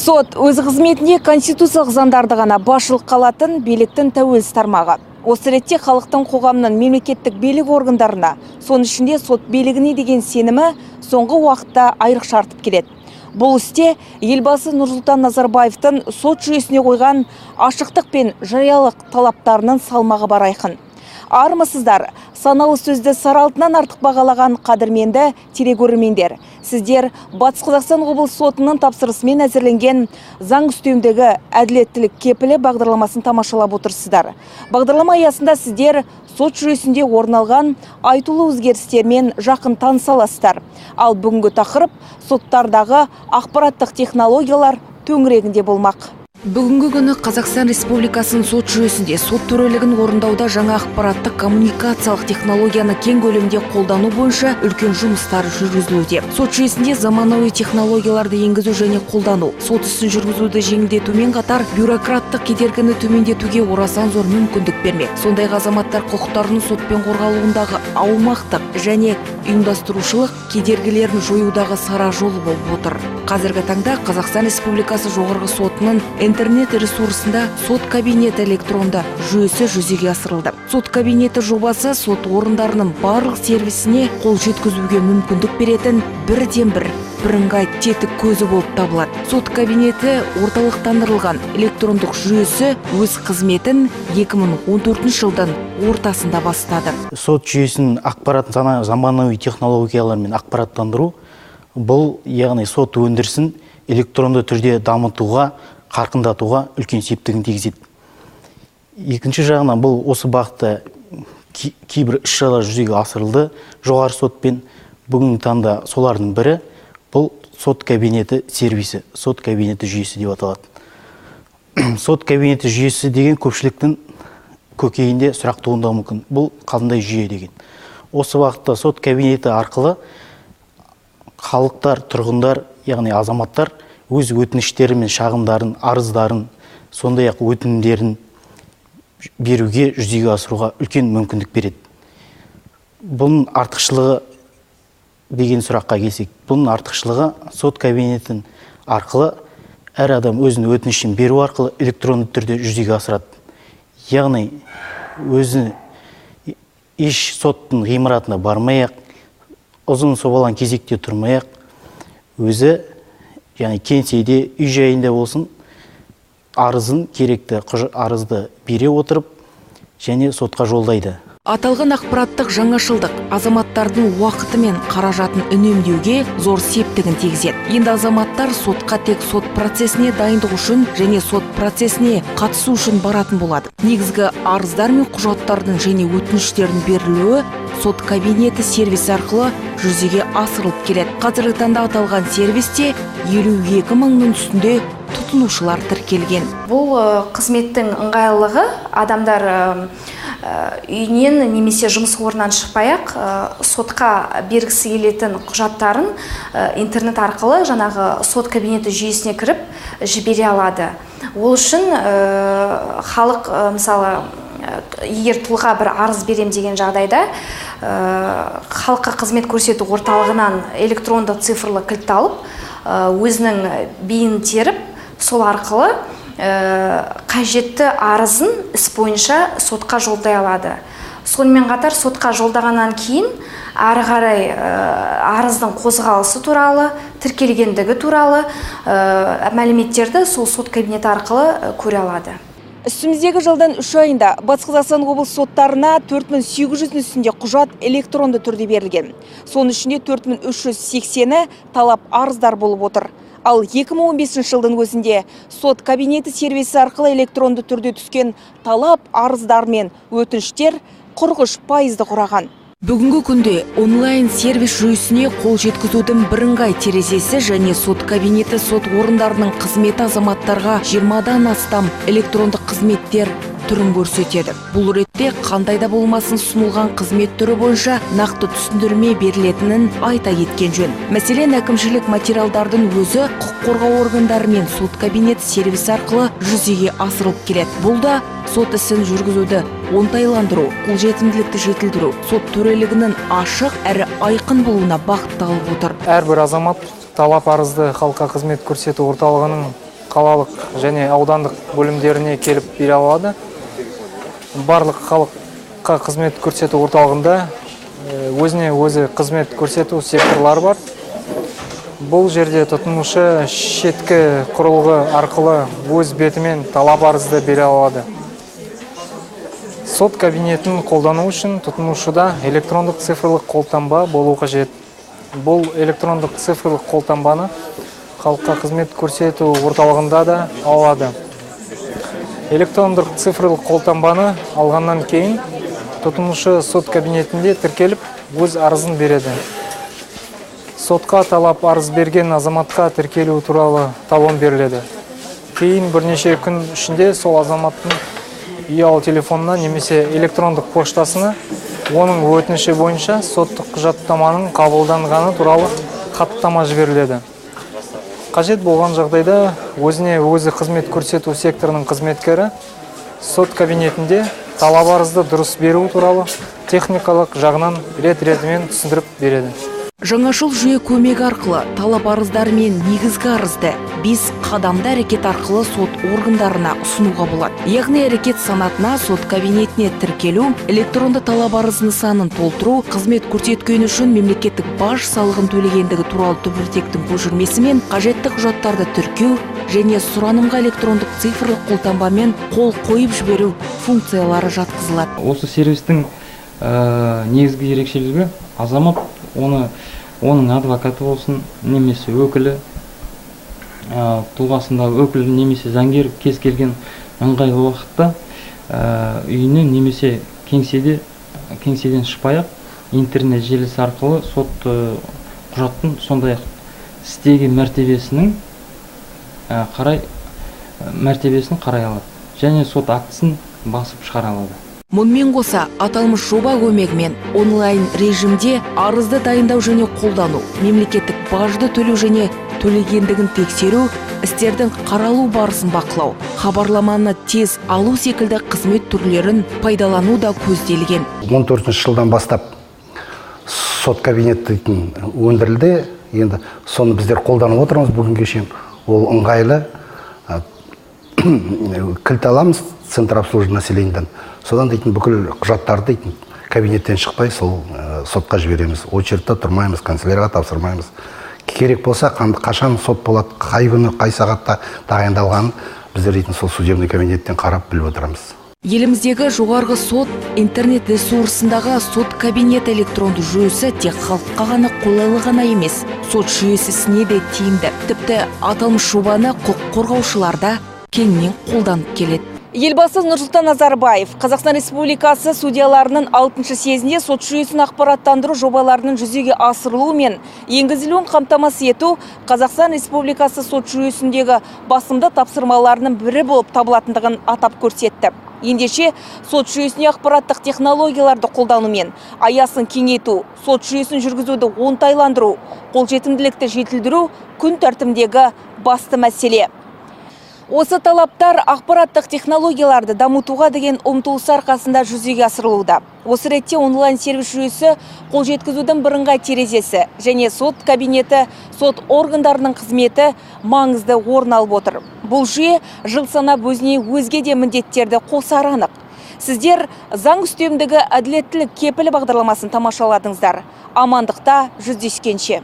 Сот өз қызметінде конституциялық заңдарды ғана басшылыққа алатын биліктің тәуелсіз тармағы. Осы ретте халықтың, қоғамның мемлекеттік билік органдарына, соның ішінде сот билігіне деген сенімі соңғы уақытта айрықша артып келеді. Бұл істе Елбасы Нұрсұлтан Назарбаевтың сот жүйесіне қойған ашықтық пен жариялық талаптарының салмағы бар айқын. Армысыздар, саналы сөзді сары алтыннан артық бағалаған қадірменді телекөрермендер. Сіздер Батыс Қазақстан облыс сотының тапсырысымен әзірленген «Заң үстемдігі, әділеттілік кепілі» бағдарламасын тамашалап отырсыздар. Бағдарлама аясында сіздер сот жүйесінде орын алған айтулы өзгерістермен жақын таныса аласыздар. Ал бүгінгі тақырып соттардағы ақпараттық технологиялар төңірегінде болмақ. Бүгінгі күні Қазақстан Республикасының сот жүйесінде сот төрелігін орындауда жаңа ақпараттық коммуникациялық технологияны кең көлемде қолдану бойынша үлкен жұмыстар жүргізілуде. Сот жүйесінде заманауи технологияларды енгізу және қолдану сот ісін жүргізуді жеңілдетумен қатар бюрократтық кедергіні төмендетуге орасан зор мүмкіндік бермек. Сондай-ақ азаматтар құқықтарының сотпен қорғалуындағы аумақтық және ұйымдастырушылық кедергілерін жоюдағы сара жолы болып отыр. Қазіргі таңда Қазақстан Республикасы Жоғарғы Сотының интернет ресурсында сот кабинеті электронды жүйесі жүзеге асырылды. Сот кабинеті жобасы сот орындарының барлық сервисіне қол жеткізуге мүмкіндік беретін бірден бір бірыңғай тетік көзі болып табылады. Сот кабинеті орталықтандырылған электрондық жүйесі өз қызметін 2014 жылдың ортасында бастады. Сот жүйесінің ақпаратын заманауи технологиялармен ақпараттандыру бұл, яғни сот өндірісін электронды түрде дамытуға, қарқындатуға үлкен септігін тигізеді. Екінші жағынан, бұл осы бағытта кейбір іс-шаралар жүзеге асырылды. Жоғары сотпен бүгінгі таңда солардың бірі бұл сот кабинеті сервисі, сот кабинеті жүйесі деп аталады. Сот кабинеті жүйесі деген көпшіліктің көкейінде сұрақ туындауы мүмкін. Бұл қандай жүйе деген. Осы уақытта сот кабинеті арқылы халықтар, тұрғындар, яғни азаматтар өз өтініштері мен шағымдарын, арыздарын, сондай-ақ өтінімдерін беруге, жүзеге асыруға үлкен мүмкіндік береді. Бұның артықшылығы деген сұраққа келсек, бұның артықшылығы сот кабинетін арқылы әр адам өзінің өтінішін беру арқылы электронды түрде жүзеге асырады. Яғни өзі еш соттың ғимаратына бармай-ақ, ұзын собалаң кезекте тұрмай-ақ, өзі, яғни кеңседе, үй жайында болсын, арызын, керекті арызды бере отырып және сотқа жолдайды. Аталған ақпараттық жаңашылдық азаматтардың уақыты мен қаражатын үнемдеуге зор септігін тигізеді. Енді азаматтар сотқа тек сот процесіне дайындық үшін және сот процесіне қатысу үшін баратын болады. Негізгі арыздар мен құжаттардың және өтініштердің берілуі сот кабинеті сервисі арқылы жүзеге асырылып келеді. Қазіргі таңда аталған сервисте 52 мыңның үстінде тұтынушылар тіркелген. Бұл қызметтің ыңғайлылығы: адамдар үйінен немесе жұмыс орнынан шықпай-ақ сотқа бергісі келетін құжаттарын интернет арқылы жаңағы сот кабинеті жүйесіне кіріп жібере алады. Ол үшін халық, мысалы, егер тұлға бір арыз берем деген жағдайда, халыққа қызмет көрсету орталығынан электронды цифрлы кілт алып, өзінің БИН теріп, сол арқылы қажетті арызын іс бойынша сотқа жолдай алады. Сонымен қатар сотқа жолдағаннан кейін ары қарай арыздың қозғалысы туралы, тіркелгендігі туралы мәліметтерді сол сот кабинеті арқылы көре алады. Үстіміздегі жылдың 3 айында Батыс Қазақстан облыс соттарына 4800-дің үстінде құжат электронды түрде берілген. Соның ішінде 4380-і талап арыздар болып отыр. Ал 2015 жылдың өзінде сот кабинеті сервисі арқылы электронды түрде түскен талап арыздар мен өтініштер 43%-ды құраған. Бүгінгі күнде онлайн сервис жүйесіне қол жеткізудің бірыңғай терезесі және сот кабинеті сот орындарының қызметі азаматтарға 20-дан астам электрондық қызметтер түрін көрсетеді. Бұл ретте қандай да болмасын ұсынылған қызмет түрі бойынша нақты түсіндірме берілетінін айта кеткен жөн. Мәселен, әкімшілік материалдардың өзі құқық қорғау органдары мен сот кабинет сервисі арқылы жүзеге асырылып келеді. Бұл да сот ісін жүргізуді оңтайландыру, қолжетімділікті жетілдіру, сот төрелігінің ашық әрі айқын болуына бағытталып отыр. Әрбір азамат талап арызды халыққа қызмет көрсету орталығының қалалық және аудандық бөлімдеріне келіп бере алады. Барлық халыққа қызмет көрсету орталығында өзіне өзі қызмет көрсету секторлары бар. Бұл жерде тұтынушы шеткі құрылғы арқылы өз бетімен талап арызды бере алады. Сот кабинетін қолдану үшін тұтынушыда электрондық цифрлық қолтаңба болу қажет. Бұл электрондық цифрлық қолтаңбаны халыққа қызмет көрсету орталығында да алады. Электрондық цифрлық қолтаңбаны алғаннан кейін тұтынушы сот кабинетінде тіркеліп, өз арызын береді. Сотқа талап арыз берген азаматқа тіркелу туралы талон беріледі. Кейін бірнеше күн ішінде сол азаматтың ұялы телефонына немесе электрондық поштасына оның өтініші бойынша соттық құжаттаманың қабылданғаны туралы хаттама жіберіледі. Қажет болған жағдайда өзіне өзі қызмет көрсету секторының қызметкері сот кабинетінде талап арызды дұрыс беру туралы техникалық жағынан рет-ретімен түсіндіріп береді. Жаңашыл жүйе көмегі арқылы талап арыздары мен негізгі арызды 5 қадамды әрекет арқылы сот органдарына ұсынуға болады. Яғни әрекет санатына сот кабинетіне тіркелу, электронды талап арыз нысанын толтыру, қызмет көрсеткен үшін мемлекеттік баж салығын төлегендігі туралы түбіртектің көшірмесі мен қажетті құжаттарды тіркеу және сұранымға электрондық цифрлық қолтаңбамен қол қойып жіберу функциялары жатқызылады. Осы сервистің негізгі ерекшелігі азамат оның адвокаты болсын, немесе өкілі, тұлғасында өкілі немесе заңгер кез келген ыңғайлы уақытта үйінен немесе кеңседен шықпай-ақ интернет желісі арқылы сот құжаттың, сондай-ақ істегі мәртебесінің мәртебесін қарай алады және сот актісін басып шығара алады. Мұнымен қоса, аталмыш жоба көмегімен онлайн режимде арызды дайындау және қолдану, мемлекеттік бажды төлеу және төлегендігін тексеру, істердің қаралу барысын бақылау, хабарламаны тез алу секілді қызмет түрлерін пайдалану да көзделген. 14 жылдан бастап сот кабинет дейтін өндірілді. Енді соны біздер қолданып отырмыз бүгінге шейін. Ол ыңғайлы. Кілт аламыз центр обслуживания населениеден. Содан дейтін бүкіл құжаттарды дейтін кабинеттен шықпай сол сотқа жібереміз. Очередьте тұрмаймыз, канцелярияға тапсырмаймыз. Керек болса, қашан сот болады, қай күні, қай сағатта тағайындалғанын біздер дейтін сол судебный кабинеттен қарап біліп отырамыз. Еліміздегі жоғарғы сот интернет ресурсындағы сот кабинеті электронды жүйесі тек халыққа ғана қолайлы ғана емес, сот жүйесі ісіне де тиімді. Тіпті аталмыш жобаны құқық қорғаушылар да кеңінен қолданып келеді. Елбасы Нұрсұлтан Назарбаев Қазақстан Республикасы судьяларының 6-шы съезінде сот жүйесін ақпараттандыру жобаларының жүзеге асырылуы мен енгізілуін қамтамасыз ету Қазақстан Республикасы сот жүйесіндегі басымды тапсырмаларының бірі болып табылатындығын атап көрсетті. Ендеше, сот жүйесіне ақпараттық технологияларды қолданумен аясын кеңейту, сот жүйесін жүргізуді оңтайландыру, қолжетімділікті жетілдіру күн тәртібіндегі басты мәселе. Осы талаптар ақпараттық технологияларды дамытуға деген ұмтылыс арқасында жүзеге асырылуда. Осы ретте онлайн сервис жүйесі қол жеткізудің бірыңғай терезесі және сот кабинеті, сот органдарының қызметі маңызды орын алып отыр. Бұл жүйе жыл санап өзіне өзге де міндеттерді қосары анық. Сіздер заң үстемдігі әділеттілік кепілі бағдарламасын тамашаладыңыздар. Амандықта жүздескенше.